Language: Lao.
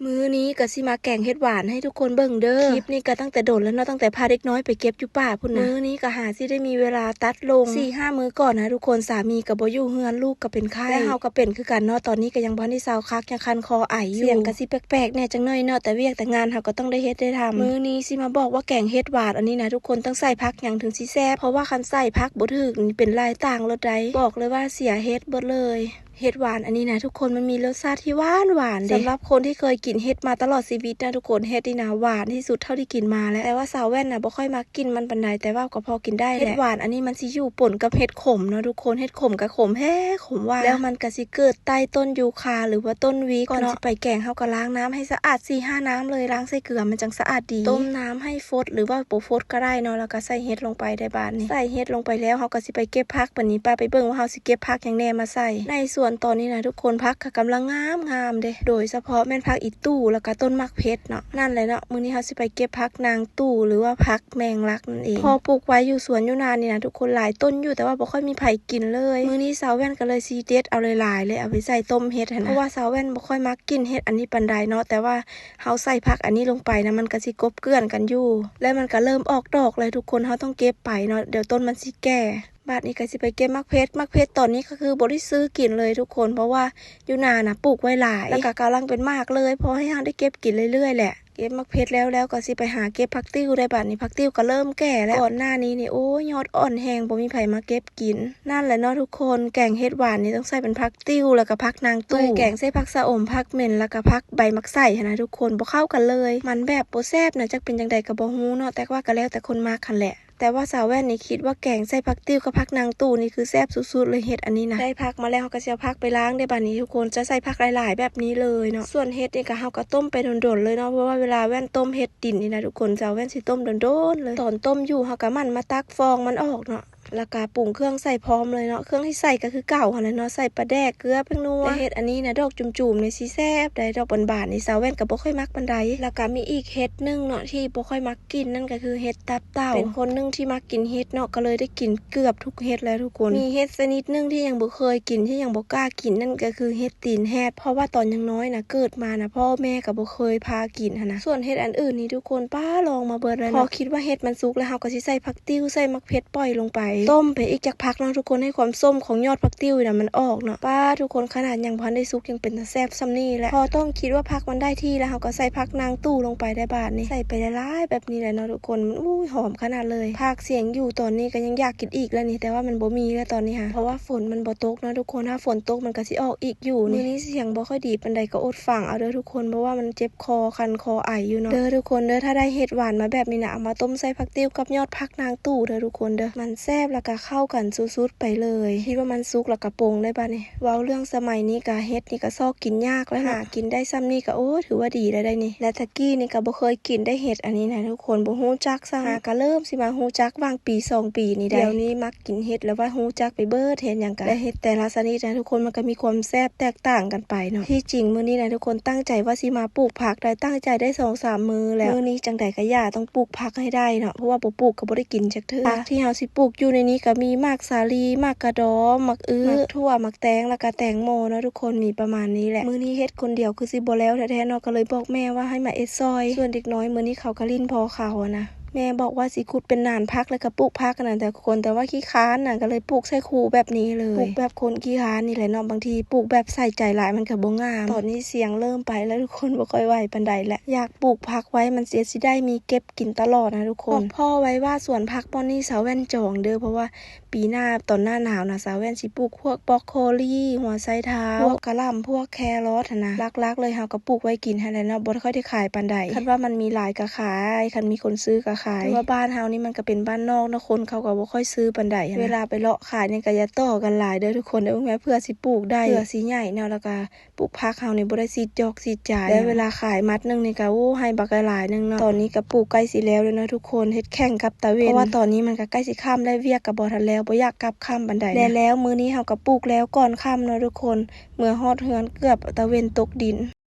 ມື້ນີ້ກໍຊິມາແກງເຫັດຫວານໃຫ້ທຸກຄົນເບິ່ງເດີ. ຄລິບນີ້ກໍຕັ້ງແຕ່ດົນແລ້ວເນາະ, ຕັ້ງແຕ່ພາເດັກນ້ອຍໄປເກັບຢູ່ປ່າພຸ້ນນະ. ມື້ນີ້ກໍຫາຊິໄດ້ມີເວລາຕັດລົງ ສີ່ຫ້າມື້ກ່ອນນະທຸກຄົນ. ສາມີກໍບໍ່ຢູ່ເຮືອນ, ລູກກໍເປັນໄຂ້ ແລະເຮົາກໍເປັນຄືກັນເນາະ. ຕອນນີ້ກໍຍັງບໍ່ທັນໄດ້ເຊົາຄັກ, ຍັງຄັນຄໍໄອຢູ່. ສຽງກໍຊິແປກໆແດ່ຈັກໜ້ອຍເນາະ, ແຕ່ວຽກແຕ່ງານເຮົາກໍຕ້ອງໄດ້ເຮັດໄດ້ທຳ. ມື້ນີ້ຊິມາບອກວ່າແກງເຫັດຫວານອັນນີ້ນະທຸກຄົນ ຕ້ອງໃສ່ຜັກຫຍັງເຖິງຊິແຊບ, ເພາະວ່າຄັນໃສ່ຜັກບໍ່ຖືກນີ້ເປັນລາຍຕ່າງໂລດໃດ໋. ບອກເລີຍວ່າເສຍເຫັດເບິດເລີຍ. ເຫັດຫວານອັນນີ້ນະທຸກຄົນ ມັນມີລົດຊາດທີ່ຫວານຫວານເດ້. ສຳລັບຄົນທີ່ເຄີຍກິນເຫັດມາຕະຫຼອດຊີວິດນະທຸກຄົນ, ເຫັດນີ້ນະຫວານທີ່ສຸດເທົ່າທີ່ກິນມາແລ້ວ. ແຕ່ວ່າສາວແວ່ນນະບໍ່ຄ່ອຍມັກກິນມັນປານໃດ, ແຕ່ວ່າກໍພໍກິນໄດ້ແຫຼະ. ເຫັດຫວານອັນນີ້ມັນຊິຢູ່ປົນກັບເຫັດຂົມເນາະທຸກຄົນ, ເຫັດຂົມກໍຂົມແຮງ ຂົມຫວານ. ແລ້ວມັນກໍຊິເກີດໃຕ້ຕົ້ນຢູຄາ ຫຼືວ່າຕົ້ນວິກເນາະ. ກ່ອນຊິໄປແກງ ເຮົາກໍລ້າງນ້ຳໃຫ້ສະອາດສີ່ຫ້ານ້ຳເລີຍ, ລ້າງໃສ່ເກືອ ມັນຈັ່ງສະອາດດີ. ຕົ້ມນ້ຳໃຫ້ຟົດ ຫຼືວ່າບໍ່ຟົດກໍໄດ້ເນາະ, ແລ້ວກໍໃສ່ເຫັດລົງໄປໄດ້ບາດນີ້. ໃສ່ເຫັດລົງໄປແລ້ວ ເຮົາກໍຊິໄປເກັບຜັກ. ບາດນີ້ປ້າໄປເບິ່ງວ່າເຮົາຊິເກັບຜັກຫຍັງແດ່ມາໃສ່. ໃນສວນຕອນນີ້ນະທຸກຄົນ ຜັກກໍກຳລັງງາມໆເດ້, ໂດຍສະເພາະແມ່ນຜັກອີ່ຕູ່ ແລ້ວກໍຕົ້ນໝາກເຜັດເນາະ. ນັ້ນແຫຼະເນາະ, ມື້ນີ້ເຮົາຊິໄປເກັບຜັກນາງຕູ່ ຫຼືວ່າຜັກແມງລັກນັ້ນເອງ. ພໍປູກໄວ້ຢູ່ສວນຢູ່ນານີ້ນະທຸກຄົນ ຫຼາຍຕົ້ນຢູ່, ແຕ່ວ່າບໍ່ຄ່ອຍມີໃຜກິນເລີຍ. ມື້ນີ້ສາວແວ່ນກໍເລີຍຊິເດັດເອົາຫຼາຍໆເລີຍ ເອົາໄປໃສ່ຕົ້ມເຫັດຫັ້ນນະ, ເພາະວ່າສາວແວ່ນບໍ່ຄ່ອຍມັກກິນເຫັດອັນນີ້ປານໃດເນາະ, ແຕ່ວ່າ ເຮົາໃສ່ຜັກອັນນີ້ລົງໄປນະ ມັນກໍຊິກົບເກື່ອນກັນຢູ່ ແລ້ວມັນກໍເລີ່ມອອກດອກແລ້ວທຸກຄົນ, ເຮົາຕ້ອງເກັບໄປເນາະ, ດຽວຕົ້ນມັນຊິແກ່. ບາດນີ້ກໍຊິໄປເກັບໝາກເຜັດ. ໝາກເຜັດຕອນນີ້ກໍຄືບໍ່ໄດ້ຊື້ກິນເລີຍທຸກຄົນ, ເພາະວ່າຢູ່ນານະປູກໄວ້ຫຼາຍ ແລ້ວກໍກຳລັງເປັນໝາກເລີຍ, ພໍໃຫ້ເຮົາໄດ້ເກັບກິນເລື້ອຍໆແຫຼະ. ເກັບໝາກເຜັດແລ້ວ ແລ້ວກໍຊິໄປຫາເກັບຜັກຕິ້ວໄດ້ບາດນີ້, ຜັກຕິ້ວກໍເລີ່ມແກ່ແລ້ວ. ກ່ອນໜ້ານີ້ນີ້ ໂອ້ຍ ຍອດອ່ອນແຮງ ບໍ່ມີໃຜມາເກັບ ກິນ. ນັ້ນແຫຼະເນາະທຸກຄົນ, ແກງເຫັດຫວານນີ້ຕ້ອງໃສ່ເປັນຜັກຕິ້ວ ແລ້ວກໍຜັກນາງຕູ່. ແກງໃສ່ຜັກຊະອົມ, ຜັກເໝັນ ແລ້ວກໍຜັກໃບໝາກໄຊຫັ້ນນະທຸກຄົນ, ບໍ່ເຂົ້າກັນເລີຍ. ມັນແບບບໍ່ແຊບນະ, ຈັກເປັນຈັ່ງໃດກໍບໍ່ຮູ້ເນາະ, ແຕ່ວ່າກໍແລ້ວແຕ່ຄົນມັກຫັ້ນແຫຼະ. ແຕ່ວ່າສາວແວ່ນນີ້ຄິດວ່າແກງໃສ່ຜັກຕິ້ວກັບຜັກນາງຕູ່ນີ້ຄືແຊບສຸດໆເລີຍ, ເຫັດອັນນີ້ນະ. ໄດ້ຜັກມາແລ້ວ ເຮົາກໍຊິເອົາຜັກໄປລ້າງເດ້ບາດນີ້ທຸກຄົນ, ຈະໃສ່ຜັກຫຼາຍໆແບບນີ້ເລີຍເນາະ. ສ່ວນເຫັດນີ້ກໍເຮົາກໍຕົ້ມໄປດົນໆເລີຍເນາະ, ເພາະວ່າເວລາແວ່ນຕົ້ມເຫັດ ດິນນີ້ນະທຸກຄົນ, ສາວແວ່ນຊິຕົ້ມດົນໆເລີຍ. ຕອນຕົ້ມຢູ່ ເຮົາກໍໝັ່ນມາຕັກຟອງມັນອອກເນາະ, ແລ້ວກໍປຸງເຄື່ອງໃສ່ພ້ອມເລີຍເນາະ. ເຄື່ອງທີ່ໃສ່ກໍຄືເກົ່າຫັ້ນແຫຼະເນາະ, ໃສ່ປາແດກ ເກືອ ແປ້ງນົວ. ແຕ່ເຫັດອັນນີ້ນະ ດອກຈຸ່ມໆນີ້ຊິແຊບໃດ໋, ດອກບານໆນີ້ສາວແວ່ນກໍບໍ່ຄ່ອຍມັກປານໃດ. ແລ້ວກໍມີອີກເຫັດໜຶ່ງເນາະ ທີ່ບໍ່ຄ່ອຍມັກກິນ, ນັ້ນກໍຄືເຫັດຕັບເຕົ່າ. ເປັນຄົນໜຶ່ງທີ່ມັກກິນເຫັດເນາະ, ກໍເລີຍໄດ້ກິນເກືອບທຸກເຫັດແລ້ວທຸກຄົນ. ມີເຫັດຊະນິດໜຶ່ງທີ່ຍັງບໍ່ເຄີຍກິນ, ທີ່ຍັງບໍ່ກ້າກິນ, ນັ້ນກໍຄືເຫັດ ຕີນແຮດ, ເພາະວ່າຕອນຍັງນ້ອຍນະ ເກີດມານະ ພໍ່ແມ່ກໍບໍ່ເຄີຍພາກິນຫັ້ນນະ. ສ່ວນເຫັດອັນອື່ນນີ້ທຸກຄົນ ປ້າລອງມາເບິດແລ້ວເນາະ. ພໍຄິດວ່າເຫັດມັນສຸກແລ້ວ ເຮົາກໍຊິໃສ່ຜັກຕິ້ວ ໃສ່ໝາກເຜັດ ປ່ອຍລົງໄປ. ຕົ້ມໄປອີກຈັກພັກເນາະທຸກຄົນ ໃຫ້ຄວາມສົ້ມຂອງຍອດຜັກຕິ້ວນີ້ນະ ມັນອອກເນາະ. ປ້າ ທຸກຄົນ ຂະໜາດຍັງບໍ່ທັນໄດ້ສຸກ ຍັງເປັນຕາແຊບສ່ຳນີ້ແຫຼະ. ພໍຕ້ອງຄິດວ່າຜັກມັນໄດ້ທີ່ແລ້ວ ເຮົາກໍໃສ່ຜັກນາງຕູ້ລົງໄປໄດ້ບາດນີ້. ໃສ່ໄປຫຼາຍໆແບບນີ້ແຫຼະເນາະທຸກຄົນ. ມັນ ອຸ້ຍ ຫອມຂະໜາດເລີຍ. ພາກສຽງຢູ່ຕອນນີ້ກໍຍັງຢາກກິນອີກແລ້ວນີ້, ແຕ່ວ່າມັນບໍ່ມີແລ້ວຕອນນີ້ຫາ ເພາະວ່າຝົນມັນບໍ່ຕົກເນາະທຸກຄົນ. ຖ້າຝົນຕົກມັນກໍຊິອອກອີກຢູ່. ມື້ນີ້ສຽງບໍ່ຄ່ອຍດີປານໃດກໍອົດຟັງເອົາເດີທຸກຄົນ, ເພາະວ່າມັນເຈັບຄໍ ຄັນຄໍ ໄອຢູ່ເນາະ. ເດີທຸກຄົນເດີ, ຖ້າໄດ້ເຫັດຫວານມາແບບນີ້ນະ, ເອົາມາຕົ້ມໃສ່ຜັກຕິ້ວກັບຍອດຜັກນາງຕູ້ເດີທຸກຄົນເດີ. ມັນແຊບ ແລ້ວກໍເຂົ້າກັນສຸດໆໄປເລີຍ. ຄິດວ່າມັນສຸກແລ້ວກໍປົງໄດ້ບາດນີ້. ເວົ້າເລື່ອງສະໄໝນີ້ກະເຫັດນີ້ກະຊອກກິນຍາກແລ້ວເນາະ. ຫາກິນໄດ້ສ່ຳນີ້ກະ ໂອ້ ຖືວ່າດີແລ້ວໄດ໋ນີ້. ແລະ ຕະກີ້ນີ້ກະບໍ່ເຄີຍກິນໄດ້ເຫັດອັນນີ້ນະທຸກຄົນ, ບໍ່ຮູ້ຈັກຊ້ຳ. ຫາກະເລີ່ມຊິມາຮູ້ຈັກຫວ່າງປີສອງປີນີ້ໄດ໋. ດຽວນີ້ມັກກິນເຫັດ ແລ້ວວ່າຮູ້ຈັກໄປເບິດ, ເຫັດຫຍັງກະ ແລະ ເຫັດແຕ່ລະຊະນິດນະທຸກຄົນ ມັນກະມີຄວາມແຊບແຕກຕ່າງກັນໄປເນາະ. ທີ່ຈິງມື້ນີ້ນະທຸກຄົນ ຕັ້ງໃຈວ່າຊິມາປູກຜັກໄດ້, ຕັ້ງໃຈໄດ້ສອງສາມມື້ແລ້ວ. ມື້ນີ້ຈັ່ງໃດກະຢ່າຕ້ອງປູກຜັກໃຫ້ໄດ້ເນາະ, ເພາະວ່າບໍ່ປູກກະບໍ່ໄດ້ກິນຈັກເທື່ອ. ຜັກທີ່ເຮົາຊິປູກຢູ່ໃນນີ້ກະມີໝາກສາລີ, ໝາກກະດໍ, ໝາກອຶ, ໝາກຖົ່ວ, ໝາກແຕງ ແລ້ວກະແຕງໂມເນາະທຸກຄົນ, ມີປະມານນີ້ແຫຼະ. ມື້ນີ້ເຮັດຄົນດຽວຄືຊິບໍ່ແລ້ວແທ້ໆເນາະ, ກໍເລີຍບອກແມ່ວ່າໃຫ້ມາເຮັດຊ່ອຍ. ສ່ວນເດັກນ້ອຍມື້ນີ້ເຂົາກະຫຼິ້ນພໍເຂົາຫັ້ນນະ. ແມ່ບອກວ່າຊິຂຸດເປັນໜານຜັກ ແລ້ວກໍປູກຜັກຫັ້ນນະທຸກຄົນ, ແຕ່ວ່າຂີ້ຄ້ານນະ ກໍເລີຍປູກໃສ່ຄູ່ແບບນີ້ເລີຍ. ປູກແບບຄົນຂີ້ຄ້ານນີ້ແຫຼະເນາະ, ບາງທີປູກແບບໃສ່ໃຈຫຼາຍມັນກໍບໍ່ງາມ. ຕອນນີ້ສຽງເລີ່ມໄປແລ້ວທຸກຄົນ, ບໍ່ຄ່ອຍໄຫວປານໃດແຫຼະ. ຢາກປູກຜັກໄວ້ ມັນຈະ ຊິໄດ້ມີເກັບກິນຕະຫຼອດນະທຸກຄົນ. ບອກພໍ່ໄວ້ວ່າສວນຜັກບ່ອນນີ້ສາວແວ່ນຈອງເດີ, ເພາະວ່າປີໜ້າຕອນໜ້າໜາວນະ ສາວແວ່ນຊິປູກພວກບຣອກໂຄລີ, ຫົວໄຊເທົາ, ພວກກະຫຼ່ຳ, ພວກແຄຣອດຫັ້ນນະ. ຫຼັກໆເລີຍເຮົາກໍປູກໄວ້ກິນຫັ້ນແຫຼະເນາະ, ບໍ່ຄ່ອຍໄດ້ຂາຍປານໃດ. ຄັນວ່າມັນມີຫຼາຍກໍຂາຍ, ຄັນມີຄົນຊື້ກໍຂາຍ. ເພາະວ່າບ້ານເຮົານີ້ມັນກໍເປັນບ້ານນອກເນາະ, ຄົນເຂົາກໍບໍ່ຄ່ອຍຊື້ປານໃດຫັ້ນນະ. ເວລາໄປເລາະຂາຍນີ້ກໍຢ່າຕໍ່ກັນຫຼາຍເດີທຸກຄົນເດີ, ເພື່ອຊິປູກໄດ້, ເພື່ອຊິໃຫຍ່ເນາະ, ແລ້ວກໍ ປູກຜັກເຮົານີ້ບໍ່ໄດ້ສີດຢອກສີດຢາ. ແລ້ວເວລາຂາຍມັດໜຶ່ງນີ້ກໍ ໂອ້ ໃຫ້ບັກຫຼາຍໆໜຶ່ງເນາະ. ຕອນນີ້ກໍປູກໃກ້ຊິແລ້ວແລ້ວເນາະທຸກຄົນ, ເຮັດແຂ່ງກັບຕາເວັນ ເພາະວ່າຕອນນີ້ມັນກໍໃກ້ຊິຄ່ຳແລ້ວ, ວຽກກໍບໍ່ທັນແລ້ວ, ບໍ່ຢາກກັບຄ່ຳປານໃດ. ແລະແລ້ວມື້ນີ້ເຮົາກໍປູກແລ້ວກ່ອນຄ່ຳເນາະທຸກຄົນ, ເມືອຮອດເຮືອນເກືອບຕາເວັນຕົກດິນ.